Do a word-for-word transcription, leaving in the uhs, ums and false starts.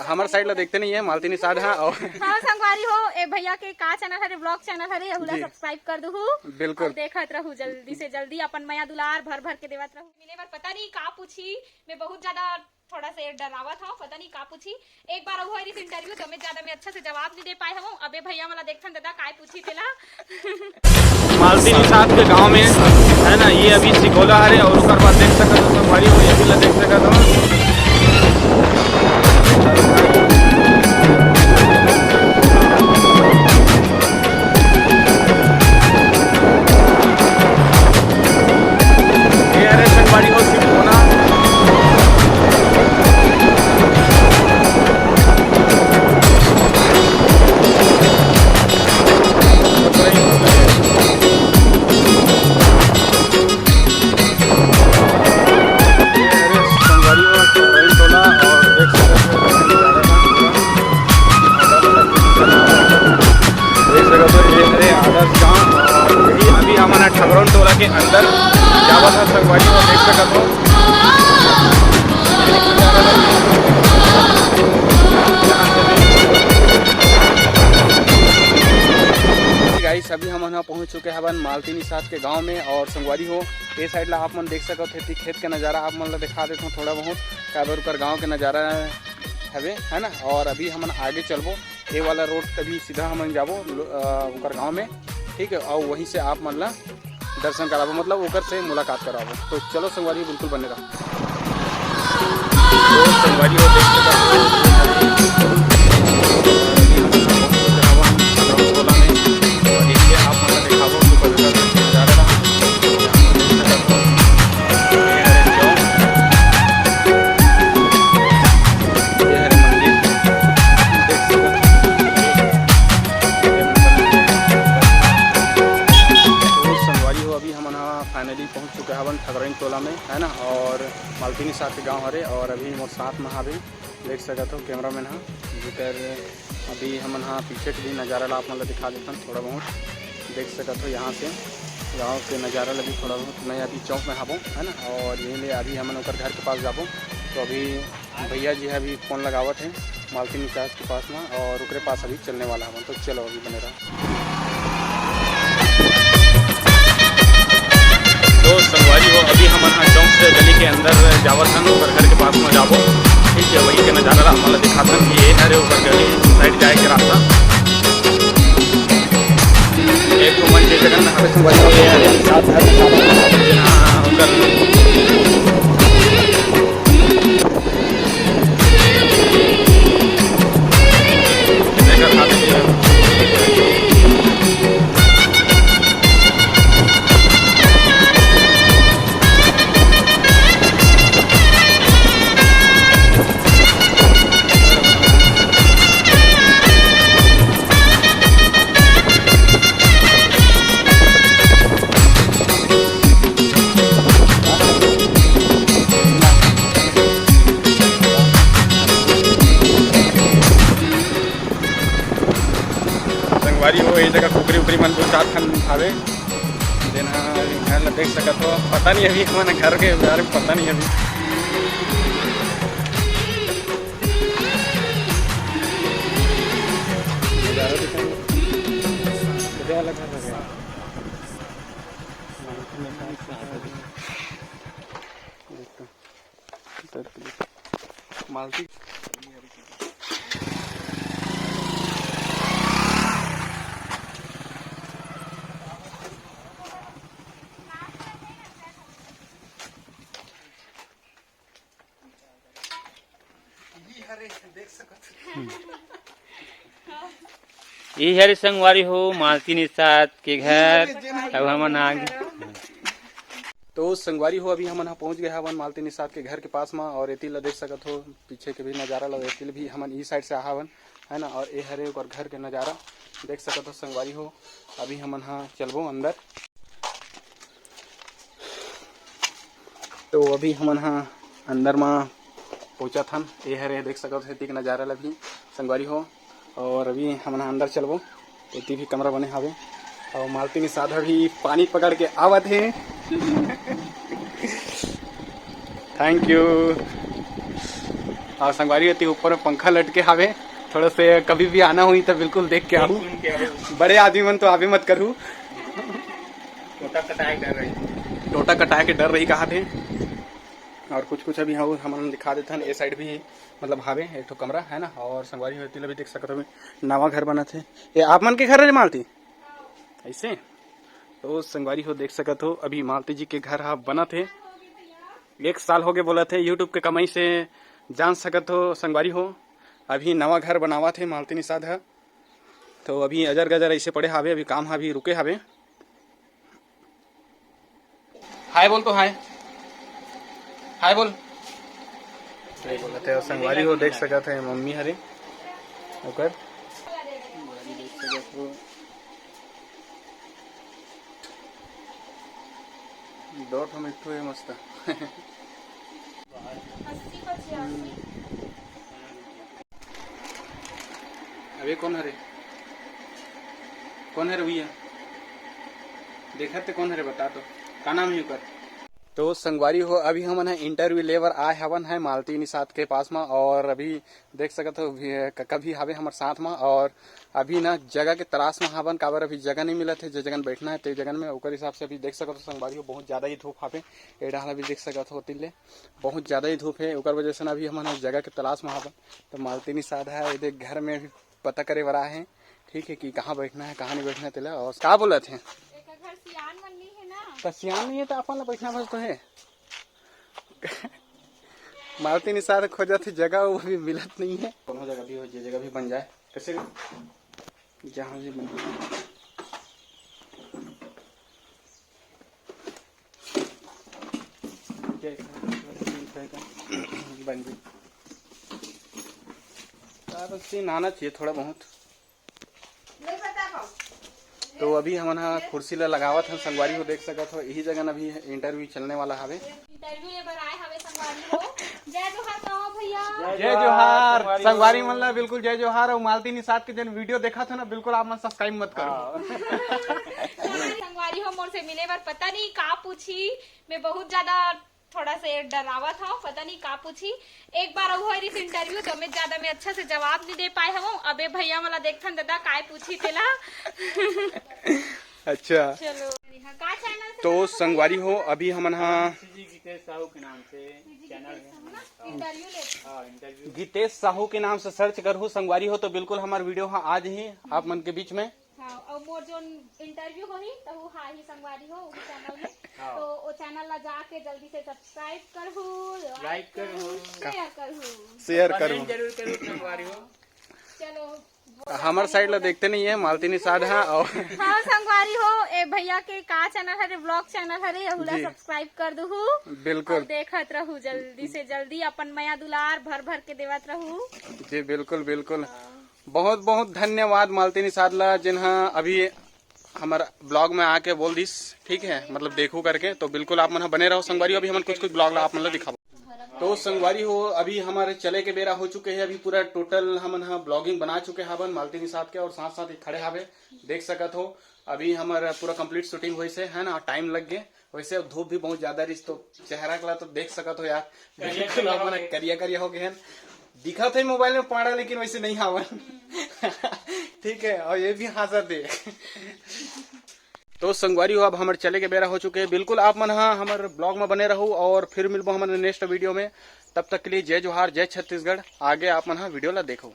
हमर side ला देखते नहीं है मालती निषाद, हाँ। और हाँ संगवारी हो, ए भैया के का channel हरे, vlog channel हरे, यहू ला जी। Subscribe कर दुहू। बिल्कुल। और देखत रहू जल्दी से जल्दी, अपन मया दुलार भर भर के देवत रहू। मिले बर पता नहीं का पूछी, मैं बहुत ज्यादा थोड़ा से डरावत हूँ, पता नहीं का पूछी। एक बार हुआ रिस interview तो मैं ज्यादा, मैं अच्छा से जवाब नहीं दे पाए हूँ। अबे भैया वाला देखथन दादा काय पूछी तेला। मालती निषाद के गांव में है ना, ये अभी सिकोला हरे और ओकर बाद देख सकत हो संगवारी हो, ये भी ला देख सकत हो। ये हरे संगवारी हो सिकोला। ये हरे संगवारी हो, रही टोला और देख सकते हो देख सकते हो, ये हरे आदर्श गांव। और यही अभी हमन ह ठगरौन टोला के अंदर जावत ह संगवारी हो, देख सकत हो। Guys, अभी हमन ह पहुंच चुके हवन मालती निषाद के गांव में। और संगवारी हो, ये side ला आप मन देख सकत हो, खेती खेत के नजारा आप मन ला दिखा देथों थोड़ा बहुत, काबर ओकर गांव के नजारा हवे, है ना। और अभी हमन आगे चलबो, ये वाला road अभी सीधा हमन जाबो लो-, अ, ओकर गांव में, ठीक है। और वहीं से आप मन ला दर्शन कराबो, मतलब ओकर से मुलाकात कराबो। तो चलो संगवारी, बिल्कुल बने रहो। तो संगवारी हो, देख सकत हो, और इसके आप मन ला दिखाबो, तो बड़का नजारा ला। ये हरे मंदिर, देख सकत हो। तो संगवारी हो, अभी हमन ह finally पहुंच चुके हवन ठगरौन टोला में, है ना। और मालती निषाद के गांव हरे और अभी मोर साथ में हावे, देख सकत हो cameraman ह, जेकर अभी हमन ह पीछे के भी नजारा ला आप मन ला दिखा देथन थोड़ा बहुत। देख सकत हो यहाँ से गांव के नजारा ला भी थोड़ा बहुत। मैं अभी चौक में हावों, है ना, और यही ले अभी हमन ओकर घर के पास जाबो। तो अभी भैया जी ह अभी phone लगावत हे मालती निषाद के पास में और ओकरे पास अभी चलने वाला हवन। तो चलो अभी बने रहो। तो संगवारी हो, अभी हमन ह चौक से गली के अंदर जावत हन, ओकर घर के पास में जाबो। ठीक है, वही के नजारा ला हमन ला दिखाथन कि ये हरे ओकर गली side जाए के रास्ता। एक तो मन के जगन हरे संगवारी हो, ये हरे साथ हरे साथ। हाँ, ओकर संगवारी हो, ये जगह कुकरी उकरी मन दो चार ठन हावे, जेन ह घर ला देख सकत हो। पता नहीं अभी हमन घर के बारे में पता नहीं अभी। नजारा दिखाई। किधर वाला घर लगे? मालती। ये हरे संगवारी हो, मालती निषाद के घर। अब हमन आगे। तो संगवारी हो, अभी हमन ह पहुंच गए हवन मालती निषाद के घर के पास में, और एती ला देख सकत हो, पीछे के भी नजारा ला, एती ला भी हमन ई side से आए हवन, है ना। और ये हरे ओकर घर के नजारा देख सकत हो संगवारी हो। अभी हमन ह चलबो अंदर। तो अभी हमन ह अंदर म पहुंचत हन। ये हरे देख सकत हो एती के नजारा ला भी संगवारी हो। और अभी हमन ह अंदर चलबो, एती भी कमरा बने हावे। और मालती निषाद भी पानी पकड़ के आवत हे। Thank you। अउ संगवारी हो, एती ऊपर में पंखा लटके हावे। थोड़ा से कभी भी आना होही त बिल्कुल देख के आहू। बड़े आदमी मन तो आबे मत करहू। टोटा कटाए के डर रही। टोटा कटाए के डर रही कहाथे। अउ कुछ कुछ अभी हम, हमन दिखा देथन। ए side भी मतलब हावे एक ठो कमरा है ना। अउ संगवारी हो, एती ला भी देख सकत हो, नवा घर बनत हे। ये आप मन के घर हरे मालती? ऐसे तो संगवारी हो, देख सकत हो, अभी मालती जी के घर ह बनत हे। एक साल होगे बोलत हे, YouTube के कमाई से जान सकत हो संगवारी हो। अभी नवा घर बनावत हे मालती निषाद ह। तो अभी अजर गजर ऐसे पड़े हावे, अभी काम ह अभी रुके हावे। हाय बोल तो, हाय, हाय बोल। सही बोलत हे। अउ संगवारी हो, देख सकत हे मम्मी हरे ओकर। दो ठो मिट्ठू हे मस्त। अबे कौन हरे? कौन हरे भैया? देखत ते कौन हरे, बता तो। का नाम हे ओकर? तो संगवारी हो, अभी हमन ह interview ले बर आए हवन है मालती निषाद के पास म। अउ अभी देख सकत हो, भी, कका भी हावे हमर साथ म। अउ अभी ना जगह के तलाश म हावन, काबर अभी जगह नहीं मिलत हे, जे जगह बैठना है ते जगह में। ओकर हिसाब से अभी देख सकत हो संगवारी हो, बहुत ज्यादा ही धूप हावे। ए डहर अभी देख सकत हो, तिल्ले बहुत ज्यादा ही धूप हे, ओकर वजह से ना अभी हमन ह जगह के तलाश म हावन। तो मालती निषाद ह एदे घर में अभी पता करे बर आए हे, ठीक है, कि कहाँ बैठना है, कहाँ नहीं बैठना है तेला। अउ का बोलत हे? एकर घर सियान मन नहीं है ना। तो सियान नहीं है तो अपन ला बैठना बस तो है। मालती निषाद खोजत हे जगह, वो भी मिलत नहीं है। कोनो जगह भी हो, जे जगह भी बन जाए, कैसे जहाँ भी बन जाए। बन गई। का बस सीन आना चाहिए थोड़ा बहुत। तो अभी हमन ह कुर्सी ला लगावत हन संगवारी हो, देख सकत हो, यही जगह न अभी interview चलने वाला हवे। Interview ले बर आए हवे संगवारी हो। जय जोहार कहो भैया। जय जोहार। संगवारी मन ला बिल्कुल जय जोहार। अउ मालती निषाद के जन video देखत हो ना, बिल्कुल आप मन subscribe मत करो। हाँ। संगवारी हो, मोर से मिले बर पता नहीं का पूछी, मैं बहुत ज्यादा थोड़ा से डरावत हव, पता नहीं का पूछी। एक बार अउ होय रिहिस interview, तो मैं ज्यादा, मैं अच्छा से जवाब नहीं दे पाए हव। अबे भैया मोला देखथन दादा काय पूछी तेला। अच्छा। चलो। हाँ, का channel से तो संगवारी हो, अभी हमन ह CG गीतेश साहू के नाम से channel है। Interview ले। हाँ, interview। गीतेश साहू के नाम से search करहू संगवारी हो, तो बिल्कुल हमार video ह आ जही आप मन के बीच में। हाँ, अउ मोर जोन interview होही, तहू हा ही संगवारी हो, उही channel में। हाँ। तो ओ channel ला जाके जल्दी से subscribe करहू, like करहू, share करहू। Share करहू। Comment जरूर करहू संगवारी हो। चलो, हमर side ला देखते नहीं है, मालती निषाद हा। अउ हाँ, संगवारी हो, ए भैया के का channel हरे, vlog channel हरे, यहू ला जी। Subscribe कर दुहू। बिल्कुल। अउ देखत रहू, जल्दी से जल्दी अपन मया दुलार भर भर के देवत रहू। जी, बिल्कुल, बिल्कुल। हाँ। बहुत बहुत धन्यवाद मालती निषाद ला, जिन हा अभी हमर vlog में आके बोल दिस, ठीक है, मतलब देखू करके। तो बिल्कुल आप मन ह बने रहो संगवारी हो, अभी हमन कुछ कुछ vlog ला आप मन ला दिखाबो। तो संगवारी हो, अभी हमर चले के बेरा हो चुके हे, अभी पूरा total हमन ह vlogging बना चुके हावन मालती निषाद के, अउ साथ साथ ही खड़े हावे, देख सकत हो, अभी हमर पूरा complete shooting होइस हे, है ना, time लग गे। वैसे अब धूप भी बहुत ज्यादा रहिस, तो चेहरा ला तो देख सकत हो यार, करिया बिल्कुल करिया अपन हो गए। करिया करिया हो गए हैं। दिखत हे mobile में पाड़ा, लेकिन वैसे नहीं हावन। ठीक है, अउ ये भी हंसत हे। तो संगवारी हो, अब हमर चले के बेरा हो चुके हे। बिल्कुल आप मन हा हमर vlog में बने रहू अउ फिर मिलबो हमन next video में। तब तक के लिए जय जोहार, जय छत्तीसगढ़। आगे आप मन हा video ला देखो।